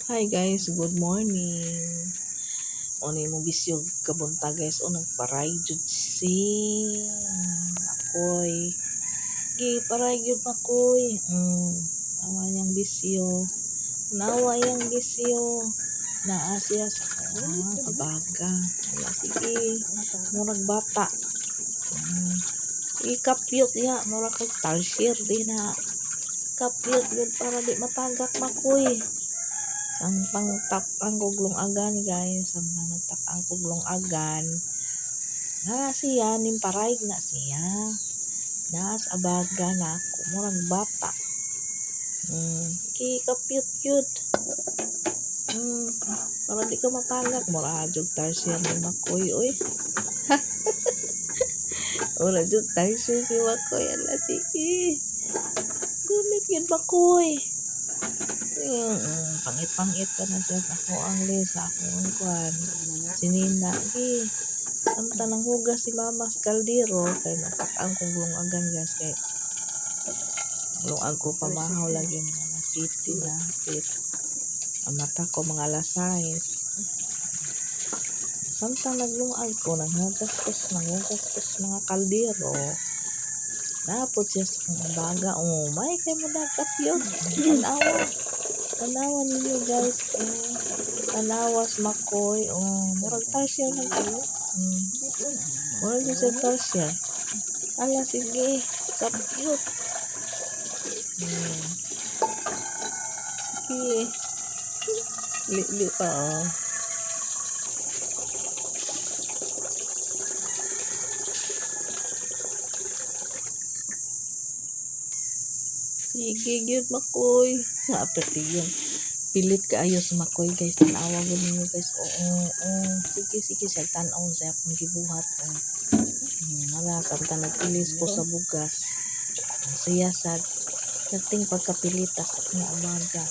Hi guys, good morning. Ano yung bisyo kabuntag guys, o nagparay jud si Makoy. Gi paray jud Makoy. Awa niyang bisyo. Nawa yang bisyo. Naa siya sa abaga. Wala, sige. Murag bata. Ikapyot ya, murag kag tarsier di na. Kapyot yun para di matagak Makoy. Ang pangtap ang kuglong agan guys, ang nagtak ang kuglong agan. Na siya ning paray na siya. Nas abaga na ako murag bata. Ki kapyot yun. Para di ka matagak mura jud tarsier ni Makoy oy. Mura jud tarsier si Makoy, ala sige. Gunit yun Makoy. Pangit-pangit ka na siya sa ako ang sa ako ang kuan. Si Nina, gi. Samtang nang hugas si mama sa kaldero kay nagtak-ang kong lungagan guys kay lungag ko pamahaw lagi mga alas 7 na hapit. Ang mata ko mga alas 6. Samtang naglungag ko, nanghugas ko, nanghugas ko sa mga kaldero. Napod siya sa akong abaga. Oh, may kay mo nagkapyot. Tanawa. Tanawa ninyo guys. Oh, tanawas Makoy. Oh, murag tarsier man kayo. Murag yun siya tarsier. Ala, sige. Kapyot. Sige. Li-li pa, oh. Sige, gyud Makoy. Aperte yun. Pilit kaayo sa Makoy guys. Tanawa gud ninyo guys. Oo, oo. Sige, sige. Siya tan-aw sa akong gibuhat. Oh. Wala, samtang nagpilis ko sa bugas. Ang siya sa dating pagkapilita sa akong abaga.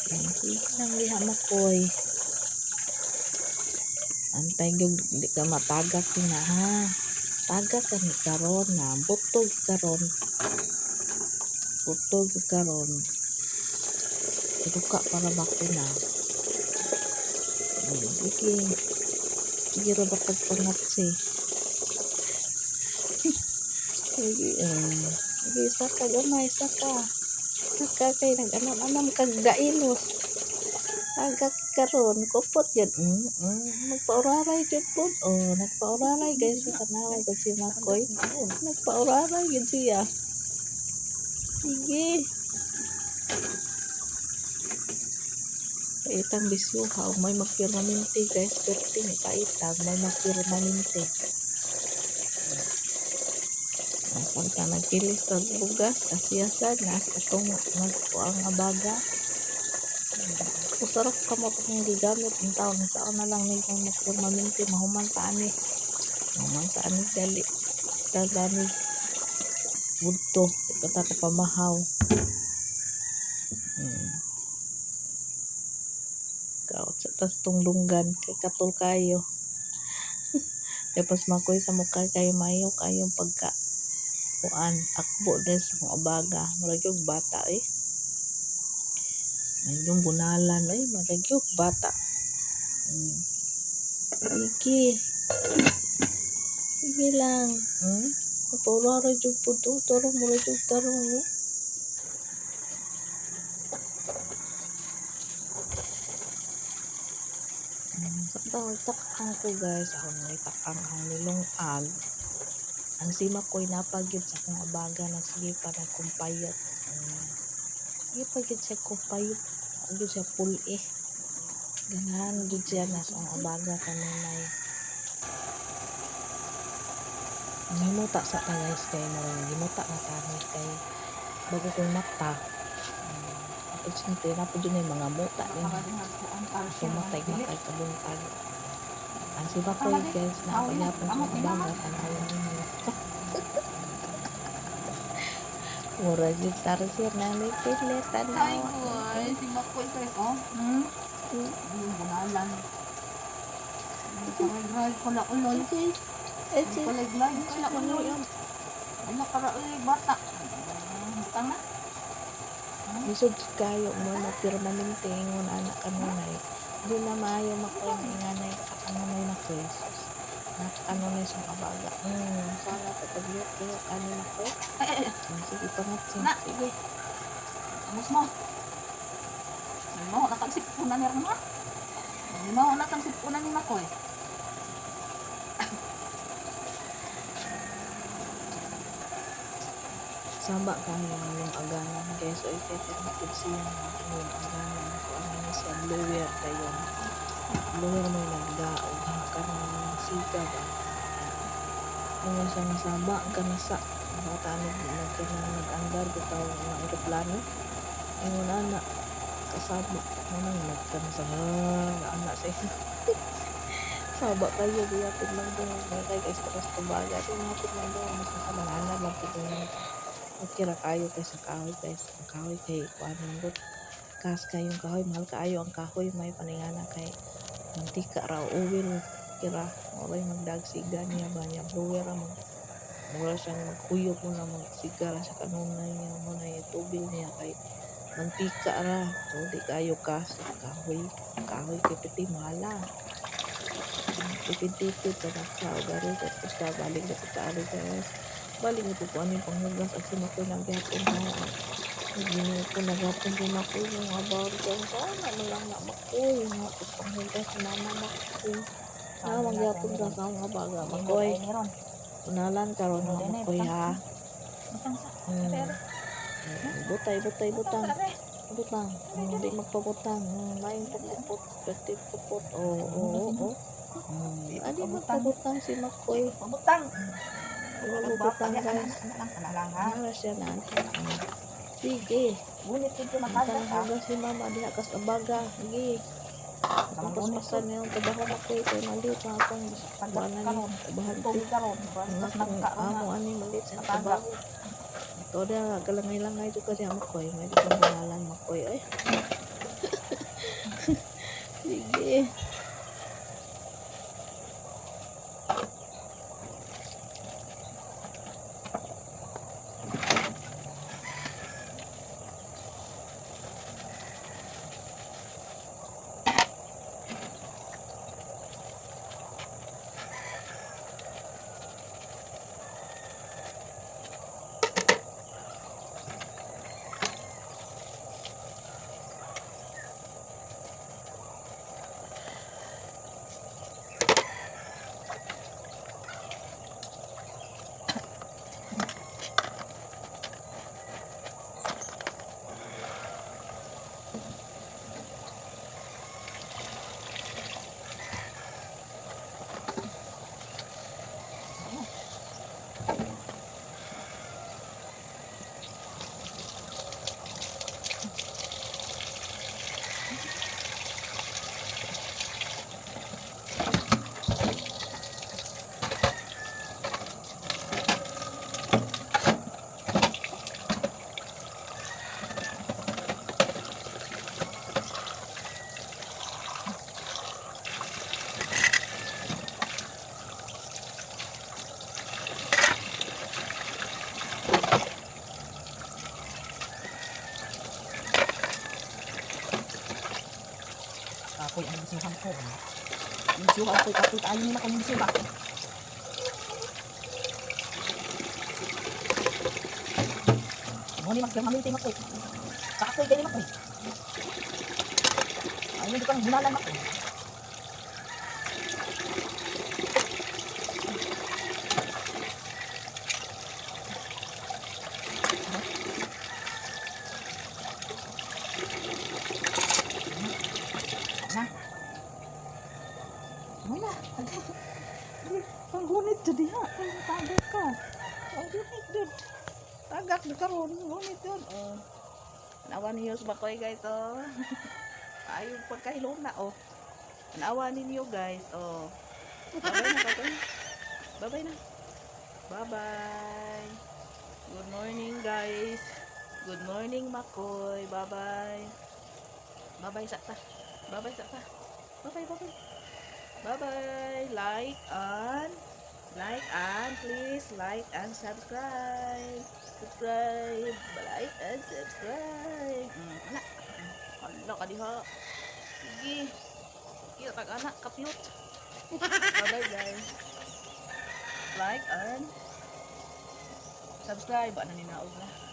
Sige lang diha Makoy. Antay gyud di ka matagak na ha. Tagak ka ni karon na butog karon. Butog karon. Duka para bako na. Sige. Sige ra ba kag pangatsi. Sige, sige saka gamay saka. Saka kay nag-anam-anam kag dailos. Tagak karon kupot yan. Magpauraray jud pod. Oh, nagpauraray guys sa tanawa gud si Makoy. Nagpauraray gud siya. Sige. Paitang bisyo ha, may magpirmaminti guys, perti ni paitang may magpirmaminti. Samtang nagpilis og bugas, asiyasad na sa atong nagkuang abaga. Usarap ka mo kung gigamit ang taon saan na lang ni kung magpirmaminti mahuman ta ani. Mahuman ta ani dali. Tadani budto, di pa ta kapamahaw. Kaot sa tas tong dunggan kay katol kayo. Tapos Makoy sa mukha kayo mayo kayong pagka kuan akbo din sa akong abaga. Murag yung bata eh. May yung bunalan ay murag yung bata. Sige. Sige lang. Paurara jud pud to. Tarong murag yung tarong mo. Samtang nagtakang ko guys, ako nagtakang ang nilungag. Ang si Makoy napagyud sa akong abaga nagsige pa nagkumpayot. Sige pa gyud siya kumpayot. Gyud siya pul-i. Ganahan gyud siya na sa akong abaga kanunay. Ngimuta sa ta guys kay murag gimuta na tani kay bago kong mata. Tapos siyempre na pud jud mga muta din. Tumatay-matay kabuntag. Ang si Makoy guys na pagyapon sa abaga tan-awa ninyo. Murag jud tarsier na ni pilit Hi tanawa. guys, si Makoy guys, oh. Yung bunalan. Kulay kula uloy. Kulay glay kula uloy. Ano kara uy bata. Butang na. Lisod kayo mo na permanente ingon ana kanunay. Di na maayo, Makoy, nga inganay ka kanunay, Makoy. Sus, nakakanunay sa kabaga. Sana pa paglihok-lihok ani, Makoy. Ay, ay, ay. Sige, pangatsin. Na. Sige. Amos mo. Mo na kang sipunan ni Rama. Mo na kang sipunan ni Makoy. Saba kayo ang iyong aganan, guys. Oy, kay permitted siya nga ang iyong aganan. Kung ano ni siya, blower kayo. Blower mo yung nagdaog. Ha, kanang siga ba? Mga siya nga saba, ang kanasa. Bata nag kanang nag-andar, bitaw nga eroplano. Ingon ana, kasaba. Manang nagkansa, ana siya. Saba kayo, gihapon lang dungog. May kay stress tubaga. Di hapon lang dungog. Mas nakamanana lang po dungog. Okay ra kayo kay sa kahoy, guys. Ang kahoy kay kuan man gud. Kas kayong kahoy, mahal kaayo ang kahoy, may paningana kay mantika ra oil kira oray magdagsiga niya ba niya blower ra mag mura siyang maghuyop mo na magsiga ra sa kanunay niya mo na tubil niya kay mantika ra. So di kayo kas ang kahoy. Ang kahoy kay piti mahala. Tipid-tipid sa nagka o gari tapos ta balik na pud ta ari, guys. Balik na pud ko aning panghugas at si Makoy nang gihapon ha. Ginoo ko, naghapon si Makoy yung abarga. Sana man lang na Makoy nga panghugas si Mama Makoy. Na magyapon sa sa akong abaga, Makoy. Meron. Unalan karon ha, Makoy, ha. Butang sa. Butay, butay, butang. Butang. Butang. Di magpabutang. Mayong pagpupot. Pwede pupot. Oo. Adi magpabutang si Makoy. Butang. Di magpabutang, guys. Ana lang, ana lang ha. Nara siya na. Sige. Ngunit medyo matagal Ang ha. hugas si Mama diha kas abaga. Sige. Ang Tapos pasan yung trabaho, Makoy, kay maliit na akong Pagkat kuanan ni karon, trabahan. Tubig karon, Ang basta akong nagkaroon amo na. ani maliit sa Matagal. trabaho. Ito na galangay-langay jud ka diha, Makoy. May di kang pangalan, Makoy ay. Sige. Kapoy ang bisuhan ko. Bisuhan ko, kapoy tayo nila kung bisuha. Mo ni magpermanente, Makoy. Kapoy kayo ni Makoy. Ay, hindi kang bunalan, Makoy. Na. Wala. Ang gunit to diha. Ay, tagak ka. Ang gunit dun. Tagak do karon. Gunit dun. Oh. Nawa ninyo sa bakoy, guys, oh. Ayaw pagkahilom na, oh. Nawa ninyo, guys, oh. Bye-bye na, bye-bye. Bye-bye na. Bye-bye. Good morning, guys. Good morning, Makoy. Bye-bye. Bye-bye sa ta. Bye-bye sa ta. Bye-bye, bye-bye. Bye-bye. Like and please like and subscribe. Subscribe. Like and subscribe. ka diha. Sige. Sige, tag anak, kapyut. Bye-bye, guys. Like and subscribe. Ano ni naog na.